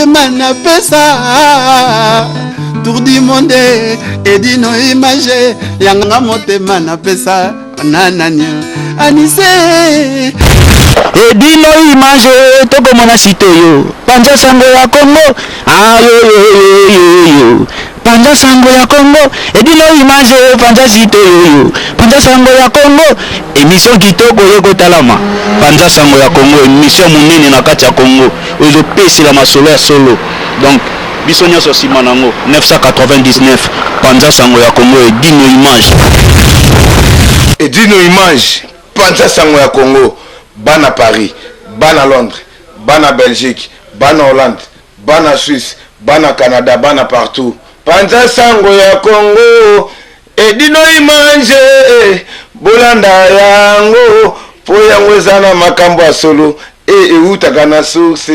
Motema napesa tour du monde edino image yanga motema napesa nanani anise Edino image tokomona site oyo panza sango ya Congo ayoyoyoyoyo panza sango ya Congo edino image panza site oyo panza sango ya Congo émission kitoko ye kotalama panza sango ya Congo émission monene na kati ya Congo oyo ezopesela masolo ya solo. Donc biso nyonso nsima nango 999 panza sango ya Congo edino image. Edino image panza sango ya Congo, bana Paris, bana Londres, bana Belgique, bana Hollande, bana Suisse, bana Canada, bana partout, panza sango ya Congo edino image, bolanda yango po yango eza na makambo ya solo e eutaka na source.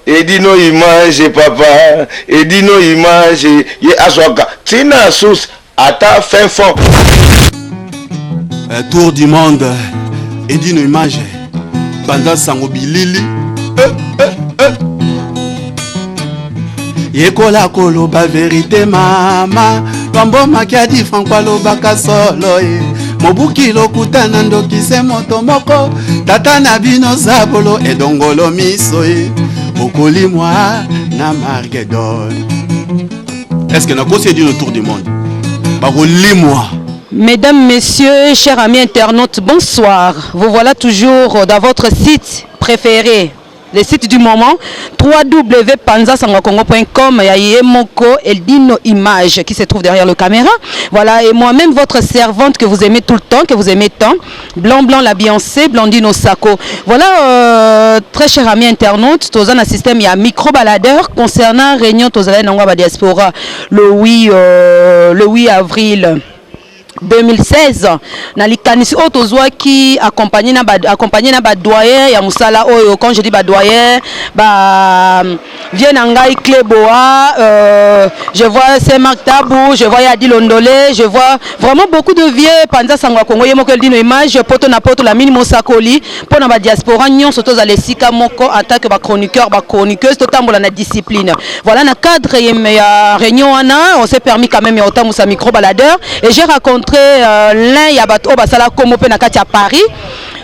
Edino image papa, edino image ye azwaka ntina ya source ata fin fond. Tour du monde edino image panza sango bilili eh, eh, eh. Yekola koloba verite mama Lwambo Makiadi Franco alobaka solo ye mobuki lokuta na ndoki se moto moko tata na bino zabolo edongolo miso ye okolimwa na Margedon. Est-ce que nakosi edino tour du monde bakolimwa? Mesdames, Messieurs, chers amis internautes, bonsoir. Vous voilà toujours dans votre site préféré, le site du moment, www.panzasangocongo.com. Il y a Yemoko Eldino Image qui se trouve derrière le caméra. Voilà, et moi-même, votre servante que vous aimez tout le temps, que vous aimez tant, Blanc Blanc la Beyoncé, Blandine Osako. Voilà, très cher ami internaute, toza na système, il y a micro-baladeur concernant réunion tozala na yango diaspora le 8 avril 2016 na likanisi oyo tozwaki accompagné na badoyen ya mosala oyo. Quand je dis badoyen, ba vieux na ngai Cléboa, je vois Saint-Marc Tabou, je vois Yadi Londolé, je vois vraiment beaucoup de vieux panza sango ya Congo, ye moko Eldino Image, poto na poto la mini mosakoli mpo na badiaspora nyonso tozala esika moko en tant que bachroniqueur, bachroniqueuse, totambola na discipline. Voilà, na cadre ya réunion wana, on s'est permis quand même ya kotambusa micro baladeur et j'ai rencontré l'un ya bato oyo basala kombo mpe na kati ya Paris.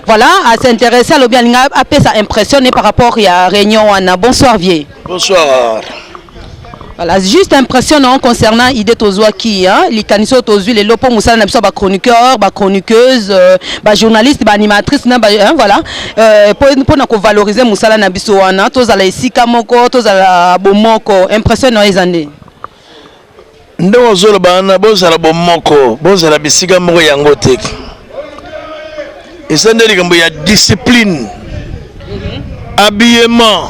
Voilà, à s'intéresser, alobi alinga apesa impressionné par rapport ya réunion wana. Bonsoir vieux. Bonsoir. Voilà, juste impressionnant concernant idée tozwaki, hein, likanisi oyo tozwi lelo mpo mosala na biso ya bachroniqueur, bachroniqueuse, bajournaliste, baanimatrice na ba, hein, voilà, mpona kovaloriser mosala na biso wana, tozala esika moko, tozala bomoko. Impressionnant eza nde Ndenge ozoloba wana, bozala bomoko, bozala bisika moko, yango te. Eza nde likambo ya discipline, habillement.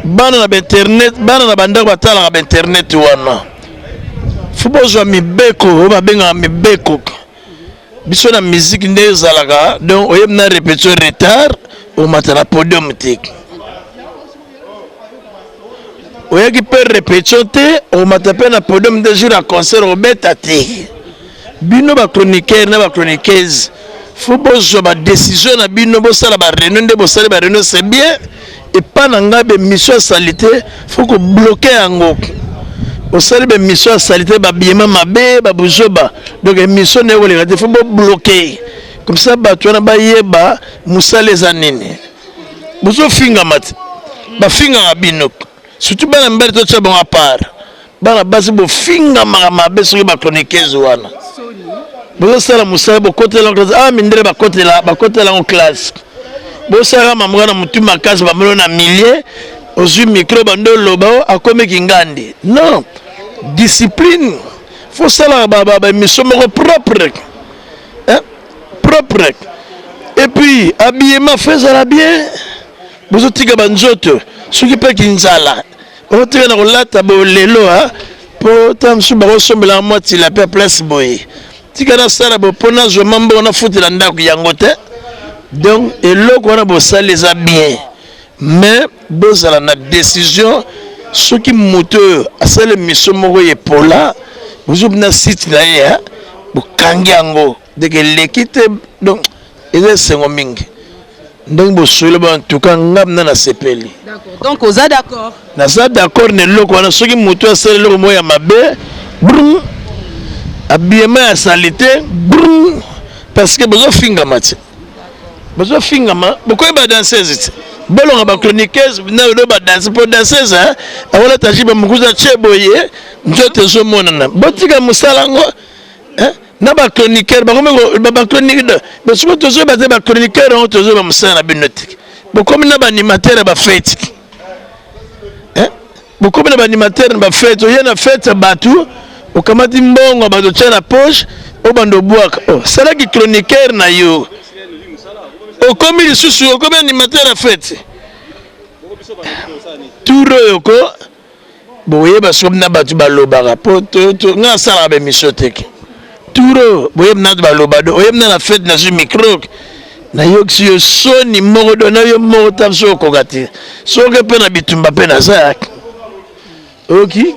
Bana na bainternet, bana na bandako batalaka bainternet wana, faut bozwa mibeko oyo babengaka mibeko. Biso na musique nde ezalaka, donc oyebi na répétition retard, omata na podium te. Oyaki mpe répétition te, omata mpe na podium te. Jour ya concert obeta te. Bino bachroniqueur na bachroniqueuse, faut bozwa badécision na bino, bosala baréunion. Nde bosali baréunion, c'est bien. Epa na ngai, baémission ya saleté, faut kobloquer yango. Osali baémission ya saleté, babiema mabe, babuzoba, donc émission na ye koleka te. Faut bobloquer comme ça bato wana bayeba mosala eza nini. Bozofingama te, bafingaka bino, surtout bana mibali. Totia bango à part. Bana basi bofingamaka mabe. Soki bachroniqueuse wana bozosala mosala, bokotela classe. Ah, mindele bakotela, bakotela yango classe. Bosalaka mamoka na motu makasi, bamoni na milieu, ozwi micro, bando oloba o akomiki ngandi. Non, discipline, faut salaka baémission moko propre, hein? Propre. Et puis habillement, faut ezala bien. Bozotika banzoto, soki mpe kinzala otika na kolata boye lelo mpo ta mosusu bakosombelaka mwa tilapia place boye. Tika nasala boye mpo nazwa ma mbongo nafutela ndako yango te. Donc eloko wana bosali eza bien, mais bozala na décision. Soki moto oyo asali émission moko epola, bozwi na site na ye, bokangi yango deke eleki te. Donc eza esengo mingi. Ndenge bosolo ba en tout cas nga mna nasepeli. Donc oza d'accord? Naza d'accord na eloko wana soki moto asali eloko moko ya mabe brum habillement ya salite brum parce que bozofingama te bozofingama bokoyi ba danseuse te bolonga ba chroniqueuse na do ba danse mpo danseuse akolata jibe mokuza tie boye nzoto ezomonana botika mosala yango na ba chroniqueur bakomi ba chronique soki tozoyeba te ba chroniqueur yango tozoyeba mosala na bino te bokomi na ba animateur ya ba fete bokomi na ba animateur na ba fete oye na fete ya bato okamati mbongo ya bato otya na poche obanda obwaka oh, salaki chroniqueur na yo okomi lisusu okomi animateur ya fete tour oyo ko boyeba soki na bato balobaka po nga nasalaka baemission teke tour oyo boyebi na bato baloba do oyebi na na fete nazwi micro nayokisi yo soni moko do na yo moko ta soki okoka te soki mpe na bitumba mpe naza oyoki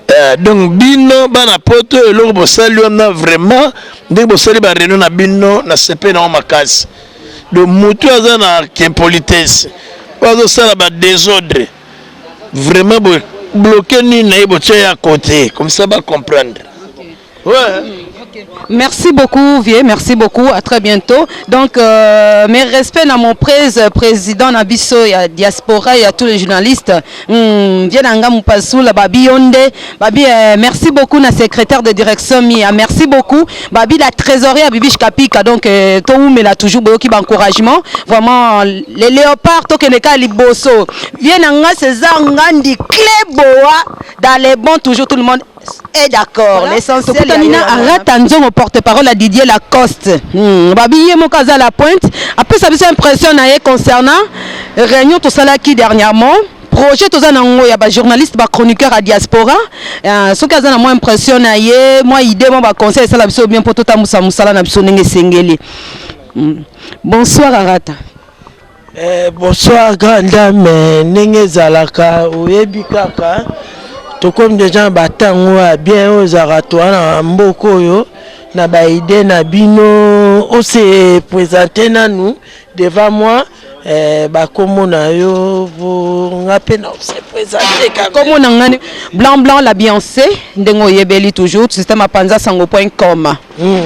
eh, donc bino bana poto eloko bosali wana vraiment ndenge bosali ba réunion na bino na sepe nango makasi donc motu aza na impolitesse oyo azosala ba désordre Vraiment bo bloquer nini na ye botia ya côté comme ça ba comprendre. Ouais. Okay. Merci beaucoup, Vieux. Merci beaucoup. À très bientôt. Donc, euh, mes respects à mon pré président Nabiso, il y a diaspora, il y a tous les journalistes. Hmm, vieux Nanga Moupasoula, Babi Yonde. Babi, euh, merci beaucoup, na secrétaire de direction Mia. Merci beaucoup. Babi, la trésorière Bibiche Kapika. Donc, euh, là toujours, qui encouragement. Vraiment, les léopards, Tokeneka Liboso. Vieux Nanga César Ngandi, Cléboa, dans les bons, toujours tout le monde est d'accord. Voilà. L'essentiel. Tokutani na Arata Nzongo porte-parole à Didier Lacoste. Babi ye moko aza la pointe. Apesa biso impression na ye concernant réunion tosalaki dernièrement. Projet toza na ngo ya ba journaliste ba chroniqueur à diaspora. Euh, soki aza na mwa impression na ye, mwa idée, mwa ba conseil esala biso bien po totambusa mosala na biso ndenge esengeli. Bonsoir Arata. Eh, bonsoir grande dame, ndenge ezalaka oyebi kaka tokomi deja na batango ya bien oyo ezalaka toa na mboka oyo na baide na bino ose présente nanu devant moi eh, bakombo na yo po nga mpe na ose présente kombo na nga blanc blanc la Beyoncé ndenge oyebeli toujours système apanza sango.com mm.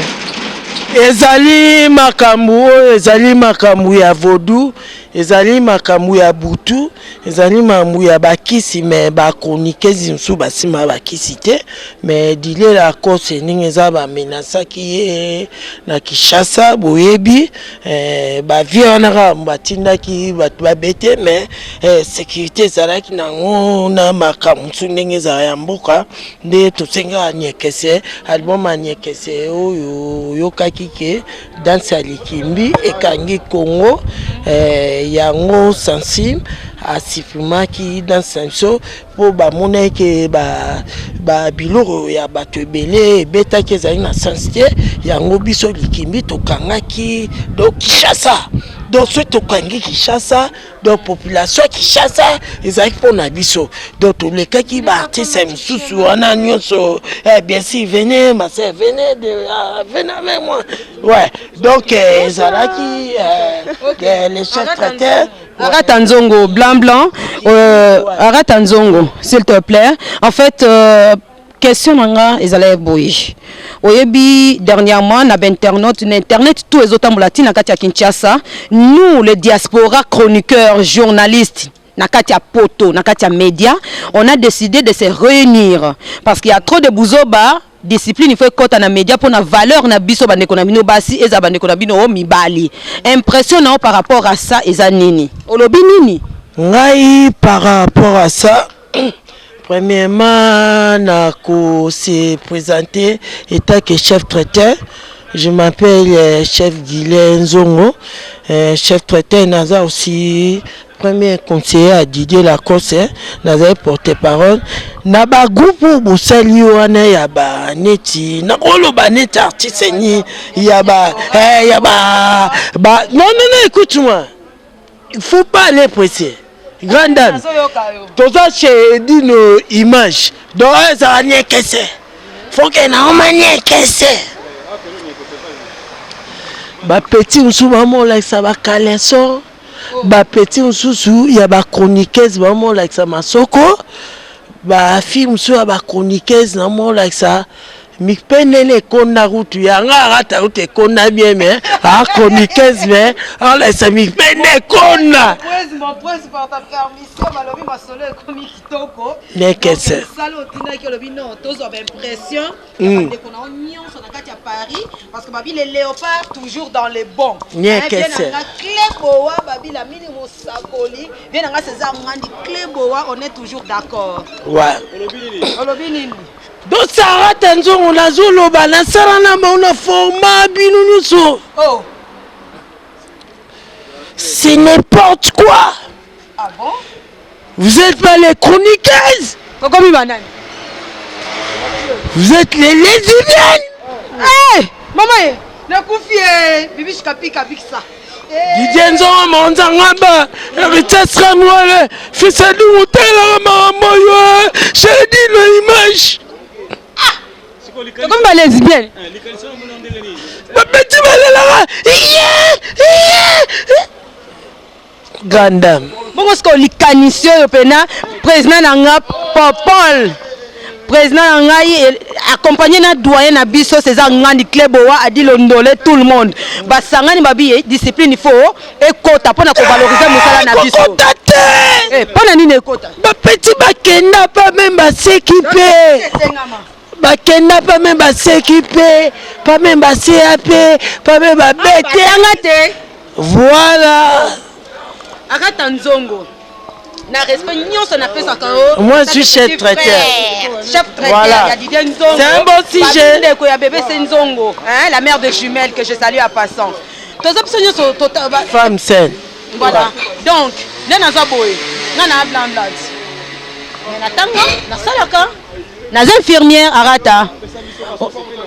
Ezali makambo oyo ezali makambo ya vaudou, ezali makambo ya butu, ezali makambo ya bakisi me ba chroniqueuse mosusu basimba bakisi te me Didier Lacoste ndenge eza bamenasaki ye na Kinshasa boyebi eh, ba vie wana kaka batindaki bato babete me eh, sécurité ezalaki nango na makambo mosusu ndenge ezala ya mboka Nde tosengaka Niekese, album ya Niekese oyo oyokaki ke danse ya likimbi ekangi Congo eh, yango Sansim asuprimaki danse na biso mpo bamonaki ke ba, ba biloko ya bato ebele ebetaki ezali na sens te. Yango biso likimbi tokangaki donc Kinshasa, donc soki tokangi Kinshasa donc population ya Kinshasa ezalaki mpo na biso donc tolekaki baartiste mosusu wana nyonso eh, bien sûr venez ma sœur venez de, ah, venez avec moi ouais donc eh, ezalaki eh, okay. eh, le chef traiteur Arata Nzongo blanc blanc euh, Arata Nzongo s'il te plaît en fait euh, Question na nga ezalaki boye oyebi dernièrement na ba internautes na internet tout ezotambola ti na kati ya Kinshasa nous les diaspora chroniqueurs journalistes na kati ya poto na kati ya media on a décidé de se réunir parce qu'il y a trop de buzoba discipline il faut ekota na media pona valeur na biso bandeko na bino basi eza bandeko na bino mibali impression na yo par rapport à ça eza nini olobi nini ngai par rapport à ça Premièrement, na ko se présenter étant que chef traiteur. Je m'appelle euh, chef Guilain Nzongo, euh, chef traiteur naza aussi premier conseiller à Didier Lacoste, nazali porte-parole na ba groupe oyo bosali wana ya ba neti nakoloba neti artiste ni ya ba eh, ya ba, ba non non non écoute-moi Il faut pas aller presser. Grande dame. Toza chez Dino image. Donc ezala niekese. Faut que naoma niekese. Ba petit mosusu bamolakisa ba caleçon, ba petit mosusu ya ba chroniqueuse bamolakisa masoko, ba fille mosusu ya ba chroniqueuse namolakisa mipenene ekonda kutu yanga arata kutu ekonda bien mais a chroniqueuse mais alakisa mipene ekonda. Kitoko Nekese. Sala otindaki olobi non tozwa ba impression ya bandeko na yo nyonso na kati ya Paris parce que babi les léopards toujours dans les bons. Nekese. Bien na Clé Boa babi la mini mosakoli bien na nga César Ngandi Clé Boa on est toujours d'accord. Ouais. Olobi nini? Donc Sarah Tanzongo nazoloba nasala na bango na format bino nyonso. Oh. C'est n'importe quoi. Ah bon? Vous êtes pas les chroniqueuses. Tokomi banani? Vous êtes les lesbiennes. Hey, eh, maman ye, nakufi eh, bibish kapika bikisa. Eh. Didier Nzongo Monza Ngamba, Héritier Sramwale, fils de Moutela makambo yo, j'ai dit le image. Tokomi ba lesbiennes. Babeti balelaka. Iye, iye. Grande dame. Bongo sikoyo likanisi oyo pena président na nga Popol président na ngai accompagné na doyen na biso César Ngandi Cleboa Adi Londole tout le monde basangani babi ye discipline il faut ekota mpo na kovaloriser mosala na biso. Ekota te. Eh, mpo na nini ekota? Bapeti bakenda pa meme baseki mpe. Bakenda pa meme baseki mpe, pa meme baseya mpe, pa meme babete. Batanga te. Voilà. Akata nzongo. Na respect nyonso napesaka yo. Moi, je suis chef traiteur. Chef traiteur Voilà. ya Didier Nzongo. C'est un bon sujet. Babi ndeko ya bébé c'est Nzongo, hein, la mère de jumelles que je salue à passant. Toza biso nyonso tota ba- Femme saine. Voilà. Donc, nde naza boye. Nga na blanc blanc. Mais natanga, nasalaka. Naza infirmière arata.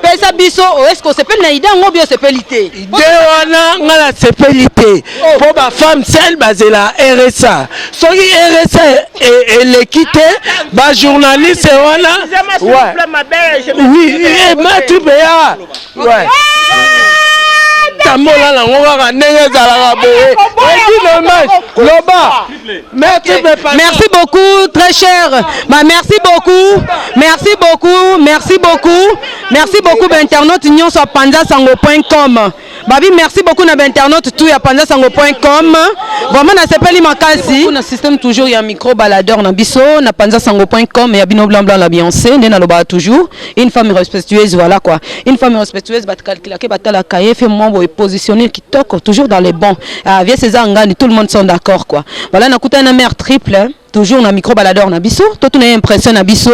Pesa biso est-ce que osepeli na idée yango bi osepeli te? Idée wana nga nasepeli te mpo ba femme seule bazela RSA soki RSA eleki te ba journaliste wana ouais. Oui, eh, maître Beya ouais. Tambola nango kaka ndenge ezalaka boye edi dommage loba. Merci, merci beaucoup, très cher. Bah, merci beaucoup, merci beaucoup, merci beaucoup, merci beaucoup, internaute nyonso ya panzasango.com. Babi, merci beaucoup na internaute tout ya panzasango.com. Vraiment na sepeli makasi. Na système toujours ya micro baladeur na biso na panzasango.com ya bino blanc blanc la Beyoncé nde na loba toujours une femme respectueuse voilà quoi. Une femme respectueuse bat calculer ke batala kaye fait moi boye positionner kitoko toujours dans les bons. Ah, vieux César Ngandi, tout le monde sont d'accord quoi. Voilà nakuta na mère triple hein. Toujours na micro baladeur na biso, tout na impression na biso,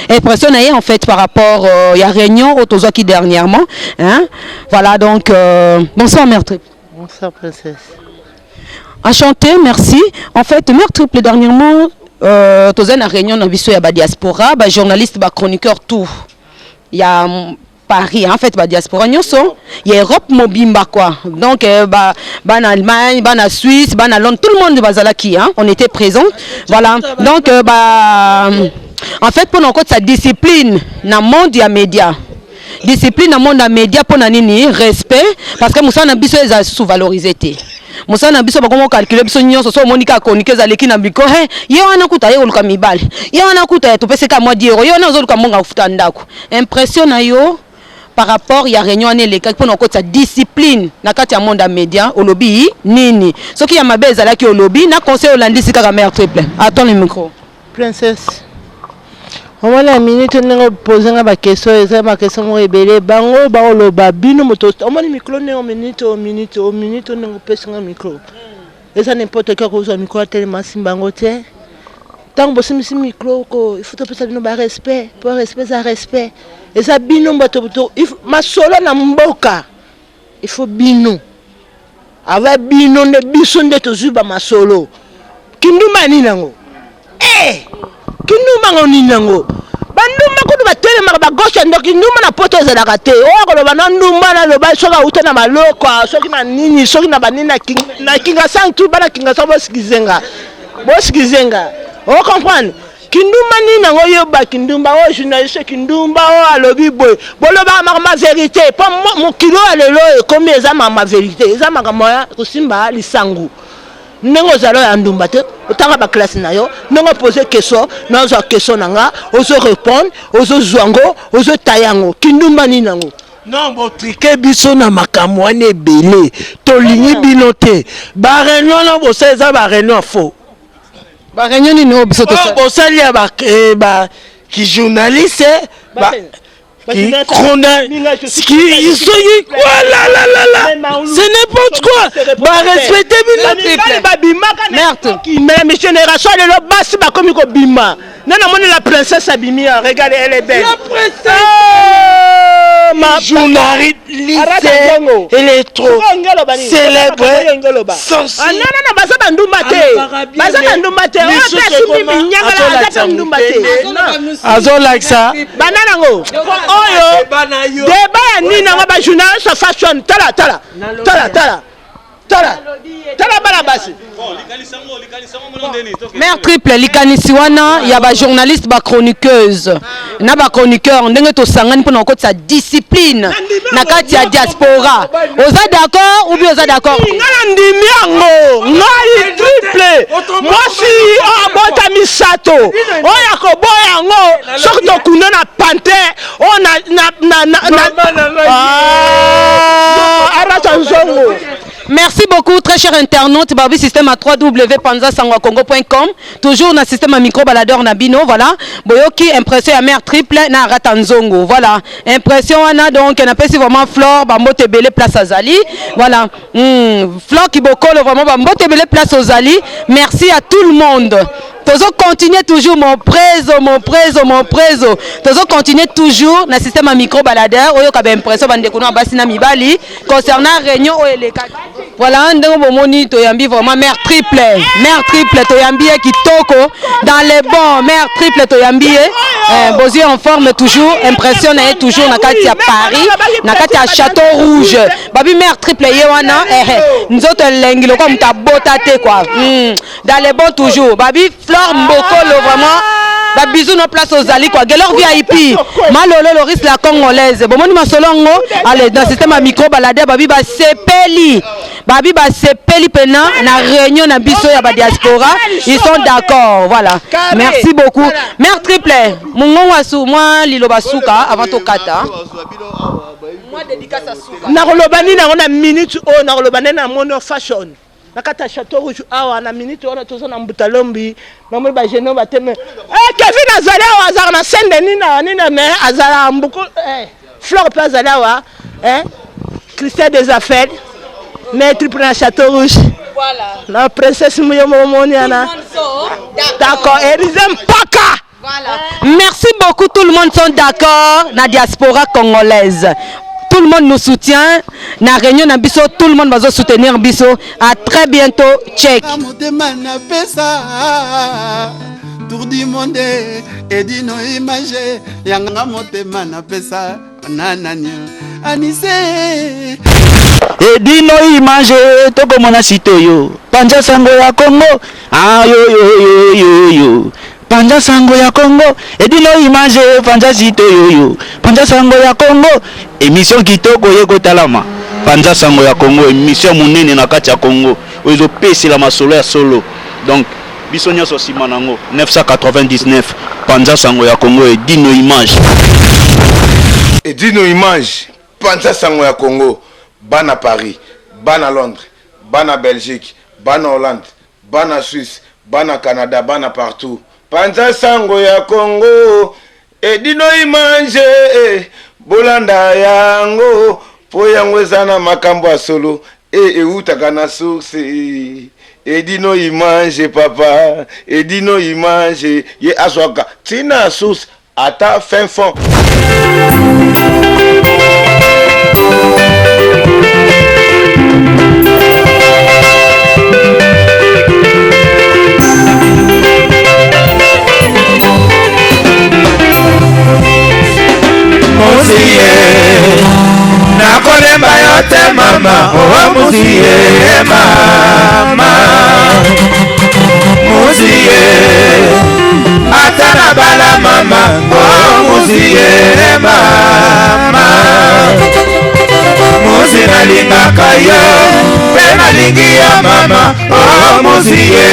impression na ye en fait par rapport euh, ya réunion au tozwaki dernièrement hein. Voilà donc euh, bonsoir mère triple. Bonsoir princesse. Enchantée, merci. En fait, mère triple dernièrement euh, toza na réunion na biso ya ba diaspora, ba journaliste, ba chroniqueur tout. Ya Paris en fait ba diaspora nyonso ya Europe mobimba quoi donc euh, ba ba na Allemagne ba na Suisse ba na Londres tout le monde bazalaki hein on était présent voilà donc euh, ba en fait pona okotisa discipline na monde ya média discipline na monde ya média pona nini respect parce que mosala na biso ezala sous valoriser te mosala na biso bakoma calculer biso nyonso so omoni kaka chroniqueuse aleki na micro he ye wana kuta ye koluka mibale ye wana kuta topesi ka mwa 10 euro ye wana ozoluka mbongo ya kofuta ndako impression na yo par rapport ya réunion wana elekaki mpona kokotisa discipline na kati ya monde ya média olobi nini soki ya mabe ezalaki olobi na conseil olandisi kaka mère triple attends le micro. Princesse omoni na minute ndenge opose nga ba question eza ba question moko ebele bango baoloba bino moto omoni micro ndenge minute o minute o minute ndenge opesi nga micro eza n'importe qui akozwa micro atelema asimba yango te ntango bosimbisi micro ko il faut topesa bino ba respect po respect eza respect eza bino bato masolo na mboka il faut bino ava bino nde biso nde tozwi ba masolo kindumba nini yango eh kindumba yango nini yango bandumba kutu batelemaka bagoshe ya ndoki ndumba na poto ezalaka te oyo akoloba na ndumba naloba soki auta na maloko soki na nini soki na banini na kingasani tu bana kingasani bosikizenga bosikizenga ocomprendre. Kindumba nini yango yo ba kindumba oyo journaliste kindumba oyo alobi boye bolobaka makambo ya verite mpo mokili oyo ya lelo ekomi eza makambo ya verite eza makambo ya kosimba lisangu ndenge ozali oyo ya ndumba te otanga baklasse na yo ndenge opose question nazwa question na nga ozo répondre ozozwa yango ozotaya yango kindumba nini yango. Non, botrike biso na makambo wana ebele tolingi bino te. Ba réunion na bosali eza ba réunion ya faux. Ba réunion nini oyo biso tosali? Bosali ya ba eh, ba ki journaliste ba ki chrona ki soki quoi la la la la c'est n'importe quoi. Ba respecter bino te. Babimaka na mais génération lelo basi bakomi kobima. Nga namoni la princesse abimi ah, regarde elle est belle. La princesse. Oh, ma journaliste électro célèbre sensible. Ah non non non baza ba ndumba te. Baza ba ndumba te. Oyo pe asimbi minyangala aza pe ndumba te. Azolakisa. Bana nango. Oyo débat ya nini yango ba journaliste fashion tala tala tala tala. Tala tala bana basi. Mère triple likanisi wana ya ba journaliste ba chroniqueuse na ba chroniqueur ndenge tosangani mpona kokotisa discipline na kati ya diaspora oza d'accord ou bien oza d'accord nga na ndimi yango ngai triple mwasi oyo abota misato oyo akoboya yango soki tokunda na panter oyo na na na na na ah, arata nzongo. Merci beaucoup très cher internaute Babi système à www.panzasangoacongo.com toujours na système à micro baladeur na bino voilà boyoki impression ya mère triple na arata nzongo voilà impression wana donc na pesi vraiment Flore bambote ebele place azali voilà Flore Kibokolo vraiment bambote ebele place ozali merci à tout le monde. Tozo continuer toujours mon prezo mon prezo mon prezo tozo continuer toujours na système ya micro baladeur oyoka ba impression ba ndeko na basi na mibali concernant réunion oyo elekaki. Voilà ndenge bomoni toyambi vraiment mère triple mère triple toyambi ye kitoko dans les bons mère triple toyambi ye eh, bozwi en forme toujours impression na ye toujours na kati ya Paris na kati ya Château Rouge babi mère triple ye wana eh, nzoto elengi lokola moto abota te quoi. Dans les bons toujours. Babi Flore Mbokolo vraiment. Ba bisous no place ozali quoi. Gelor VIP. Malolo Loris la congolaise. Bomoni masolo ngo allez dans système ya micro baladeur babi ba sepeli. Babi ba sepeli pena na réunion na biso ya ba diaspora. Ils sont d'accord. Voilà. Merci beaucoup. Mère triple. Mungongo asu moi liloba suka avant tokata. Moi dédicace à suka. Nakoloba nini yango na minute oyo nakoloba nde na moni fashion. Na kati ya Chateau Rouge awa na minute wana toza na Mbuta Lombi, namoni ba jeunes bateme. Eh, Kevin azali awa, azalaka na Saint Denis na nini mais azala mbuku eh, Flore pe azali awa eh, Christian des affaires mais triple na Chateau Rouge. Voilà. Na princesse Muyo moni ana. D'accord, Elise Mpaka. Voilà. Merci beaucoup, tout le monde sont d'accord, la diaspora congolaise. Tout le monde nous soutient. Na réunion na biso, tout le monde va soutenir biso. À très bientôt. Check. Motema na pesa tour du monde edino image yanga motema na pesa nanani anise Edino image tokomona sitoyo panza sango ya Congo ayoyoyoyoyo panza sango ya Congo edino image panza sitoyoyo panza sango ya Congo emission kitoko ye kotalama panza sango ya Congo emission monene na kati ya Congo oyo ezopesela masolo ya solo donc biso nyonso nsima nango 999 panza sango ya Congo edino image. Edino image panza sango ya Congo bana Paris bana Londres bana Belgique bana Hollande bana Suisse bana Canada bana partout panza sango ya Congo edino image eh, bolanda yango po yango eza na makambo ya solo e ewutaka na source edino image papa edino image ye azwaka ntina source ata fin fond. Muzie nakolemba yo te mama owa muzie mama muzie ata yo mpe nalingi yo mama o muziye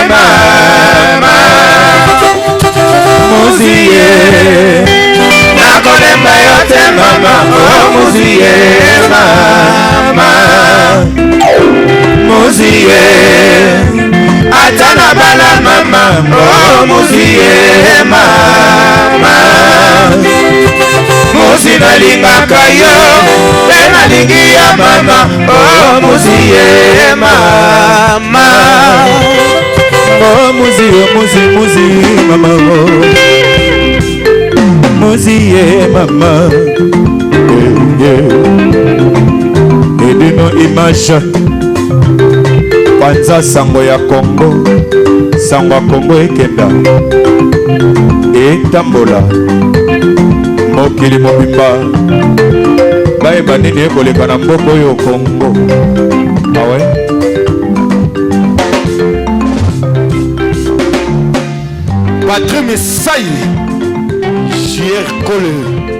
mama muziye nakolemba yo te mama o muziye mama muziye ata na bala mama o muziye mama muzi nalingaka yo mpe nalingi ya mama o muzi ye mama o muzi o muzi muzi mama o muzi ye mama eh, eh. edino image panza sango ya kongo sango ya kongo ekenda etambola mokili mobimba bayeba nini ekoleka na mboka oyo kongo awe Patri Mesai, JR Kole.